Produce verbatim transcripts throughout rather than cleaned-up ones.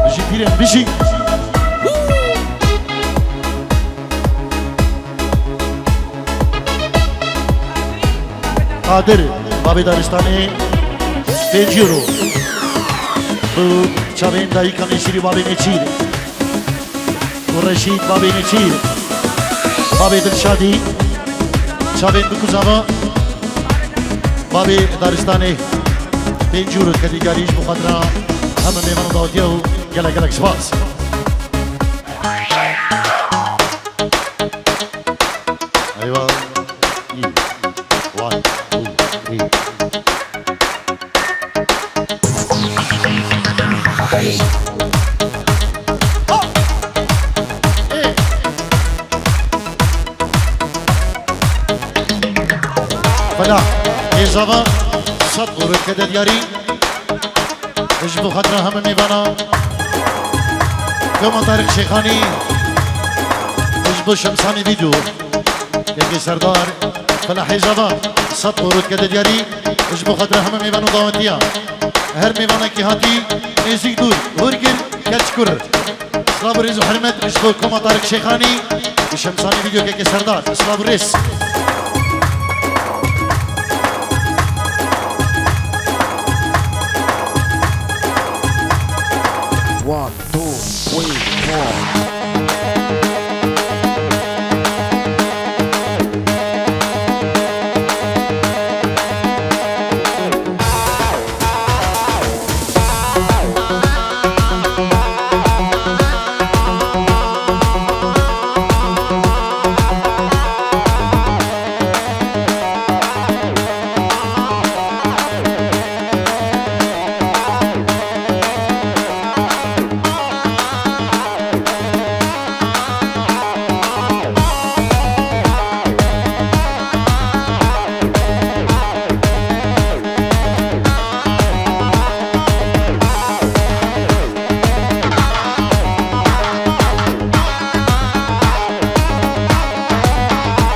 Bijî pîrên, bijî. Qadir, bavê Daristanê, pêncî euro. Bi çavên dayika Nêçîrî, bavê Nêçîr. Û Reşîd, bavê Nêçîr. Bavê Dilşadî. Çavên bikuzava. Bavê Daristanê. Pêncî euro ketikarî ji bo xatira hemî mêvan û dawetiya û gelek gelek spas. Eyvallah. One, two, three. Fela, Êzava, sed euro kete diyarî. Ji bo xatira hemî mêvana. Koma Tarîk Şêxanî. Ji bo Şemsanî Vîdyo. Kekê Serdar, Felahê Zava, sed euro dike diyarî, ji bo xatira hemî mêvan û dawetiya. Her mêvanekî hatî, nêzîk dûr, hûrgir, keçkur. Silav û rêz û hurmet, ji bo Koma Tarîk Şêxanî, û Şemsanî Vîdyo kekê Serdar, silav û rêz. One, two, three, four.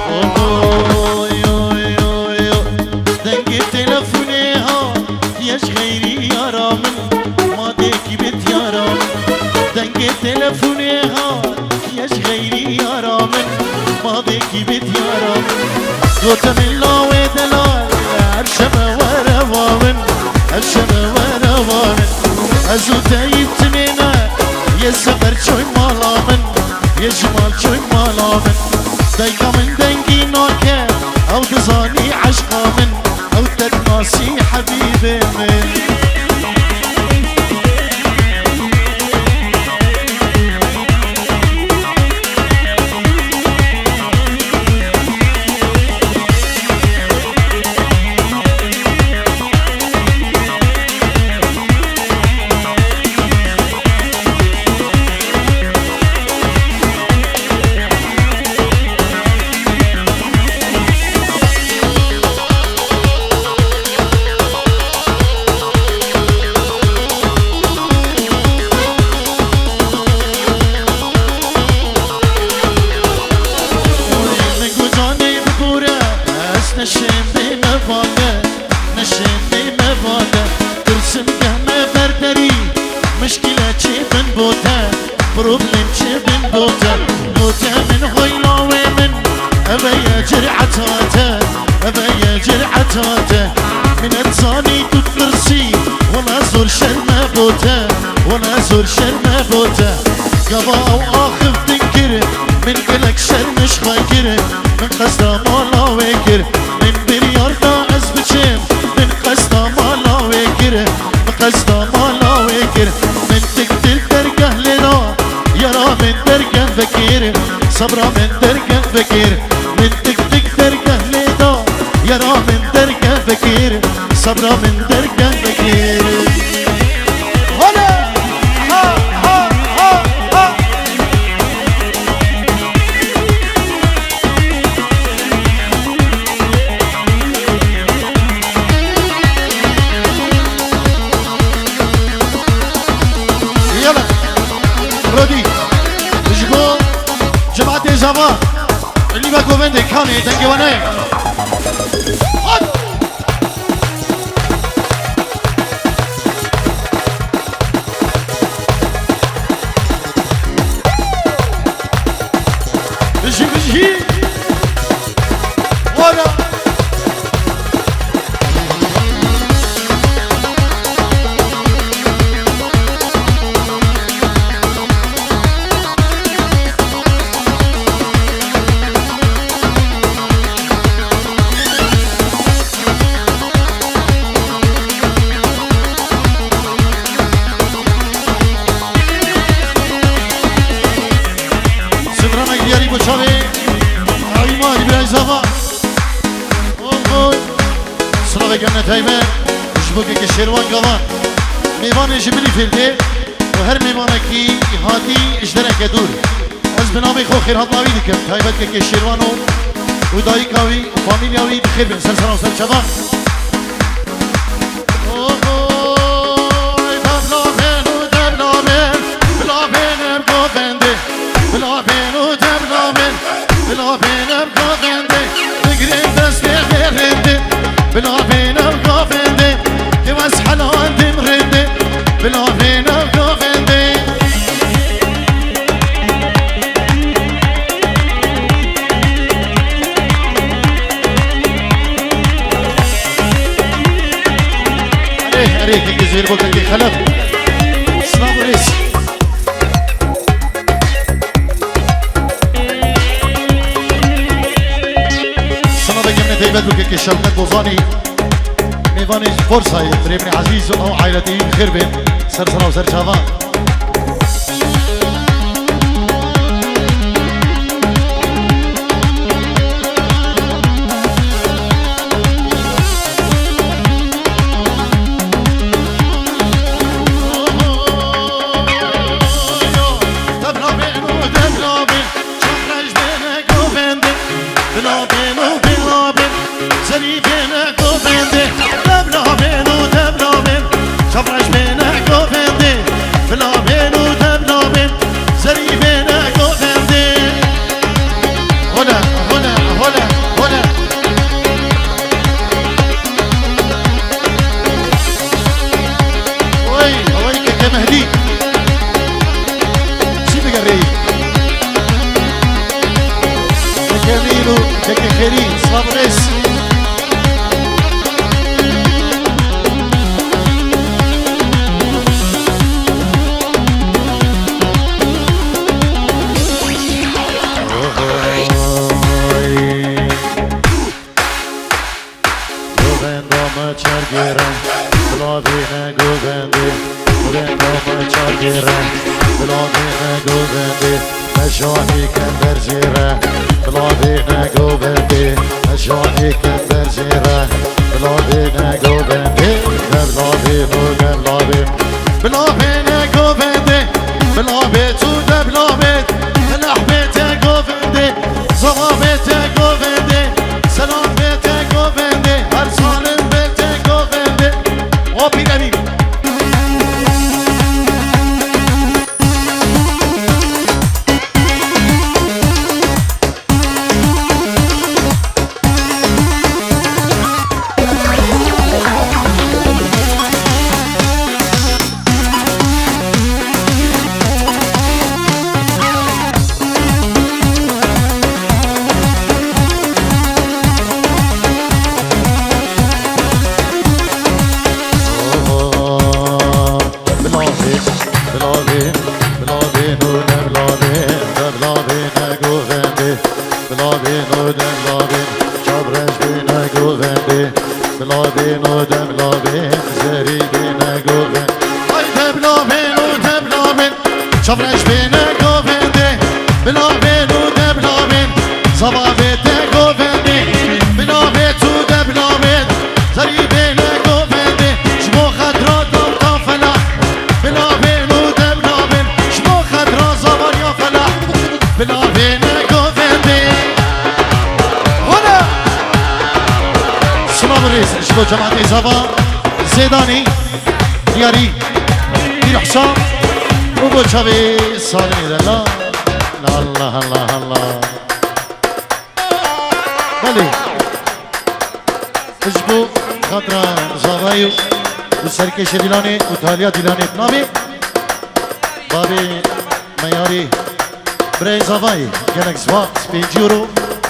Oy, oy, oy, oy. Dengê telefonê ha, ye ji xeyrî yara min, madê kî bit yara min. Dengê telefonê ha, ye ji xeyrî yara min, madê kî bit yara min. Gote min lawê delal, her şeme were va min, her şeme were va min. Ez û te yî timê ne, ye sefer çoy mala min. Yê ji mal çûn mala min. Dayika min dengî nake, ew dizanî eşqa min, ew te dinasî hebîbê min. Min gocanê bibore, ez neşêm bê me bale. Neşên bê me vane, tirsim geh me ber derî. Mişkîle çi bin bo te, problem çi bin bo te. Bo te min hoyla wê min, eve ye cir'eta te, eve ye cir'eta te. Min et zanî tu tirsî, wala zor şerme bo te, wala zor şerme bo te. Gava ew axif din kir, min gelek şerm ji xwe kir, min qesda mala wê kir. Min biryar da ez biçim, min qesta mala wê kir, min qesta mala wê kir. Min tik tik dergeh lê da, yara min dergeh vekir, sabra min dergeh vekir. Min tik tik dergeh lê da, yara min dergeh vekir, sabra min dergeh vekir. Hole! Ha, ha, ha, ha! Yala. Rodî. Ji bo cemaetê Zava. Lîva govendê kanê dengê wane. Bijî, bijî. Wala. Sifranek diyarî bo çavê Heyma Îbrahîm Zava. Oy, oy. Silavek em ne taybe ji bo kekê Şêrwan Gavan. Mêvanê ji Bilîfêldê û her mêvanekî hatî ji dereke dûr. Ez bi navê xwe xêrhatina wî dikim. Taybet kekê Şêrwan û, û dayika wî û famîlya wî bi xêr bin. Ser sera û ser çavan. Oy, debla bên û debla bên, bila bên ev govendê. Bila bên û debla bên, bila bên ev govendê. Bigrin destê vê rindê, bila bên ev govendê. Kewes helan din rindê, bila bên ev govendê. Erê, erê, kekê Zêr bo kekê Xelef. Silav û rêz. Silavek em ne taybet bo kekê Şewket Bozanî. Mêvanê Forsayê, birê min ezîz û ew aîletî bi xêr bên. Ser sera û ser çavan. Çafreş bêne govendê, bila bên û bila bên, zerî bêne govendê. Debla bên û debla bên, çafreş bêne govendê. Bila bên û debla bên, zerî bêne govendê. Hole, hole, hole, hole. Oy, oy, keke Mehdî. Çi digerî? Keke Mîr û keke Xêrî, silav û rêz. Govenda me çar gêre, bila bêne govendê. Govenda me çar gêre, bila bêne govendê. Meşanî kem berzêre, bila bêne govendê. Meşanî kem berzêre, bila bêne govendê. Debla bêno, debla bên. Bila bêne govendê, bila bê tu debla bên. Felah bê te govendê, zava bê te govendê. Selam bê te govendê, her salim bê te govendê. O Pîr Emîn. Bilavê, bilavê, bilavê nûne bilavê, de bilavê ne govendê. Bilavê nûne bilavê, çavreş bêne govendê. Bila bêno de bila bên, zerî bêne govend. Ay de bila bêno de bila bên, çavreş bêne govendê. Bila bêno de bila bên, zava bê te govendê. Bila bê tu de bila bên, zerî bêne govendê. Ji bo xetra dawta felah. Bila bêno de bila bên, ji bo xetra zavariya felah. Bila bêne govendê. Hona! Silav û rêz ji bo cemaetê Zava, Zêdanî, Diyarî, Pîr Husam û bo çavê Salimê de. La, la, Allah, Allah, Allah. Belê. Ji bo xatra Zavayê û serkêşê Dîlanê û taliya Dîlanê navê babê Meyarî birayê Zavayê gelek spas, pêncî euro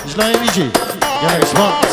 ji layê wî jî gelek spas.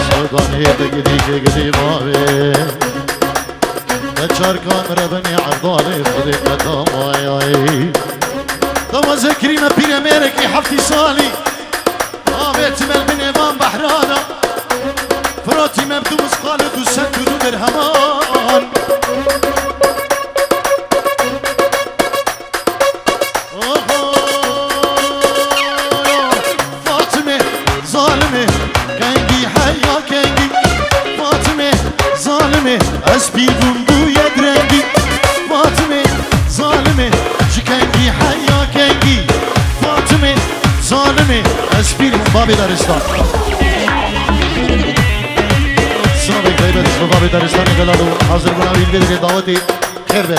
Sodanê digirî ke gilî mavê. Te çarkan re binê erdalê xwedê qeda mayayê. Dawaze kirî me pîrê mêrekî heftî salî. Avêtî me li binê van behrana. Firatî me bi du misqal û du sed û du dirheman. Oho, Fatime, zalime, kengî heya kengî. Fatime, zalime, ez pîr bûm bûye direngî. Fatime, zalime, ji kengî heya kengî. Fatime, zalime, ez pîr bûm babê daristan. Silavek taybet ji bo babê daristanê delal û hazir bûna wî li vê dirê dawetê xêr be.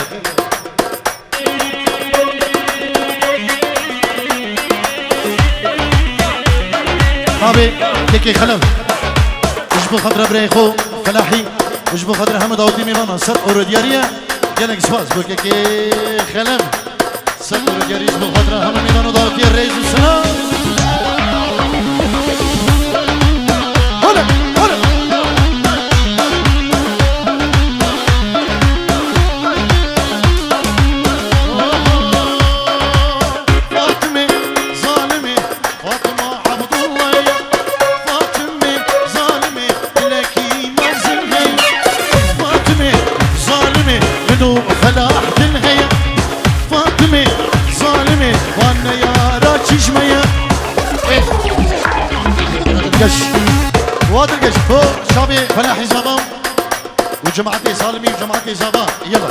Abi, kekê Xelef. Ji bo xatir birayê xwe Felahî. Ji bo xatir hemû dawetî mêvanan sed euro diyariye. Gelek spas bo kekê Xelef. Sed euro diyarî ji bo xatir hemû mêvan û dawetiyê rêz û silav. Hole, hole. Fatime, zalime, Fatma Abdullah ya. Fatime, zalime, dilekî mezin hey. Fatime, zalime, min û Felah din heye. Fatime, zalime, van neyara çişmeye. Eh. Geç. Wadir geç. Bu şabê Felahî Zava û cemaatê Salimî û cemaatê Zava. Yala.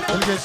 Dilgeş.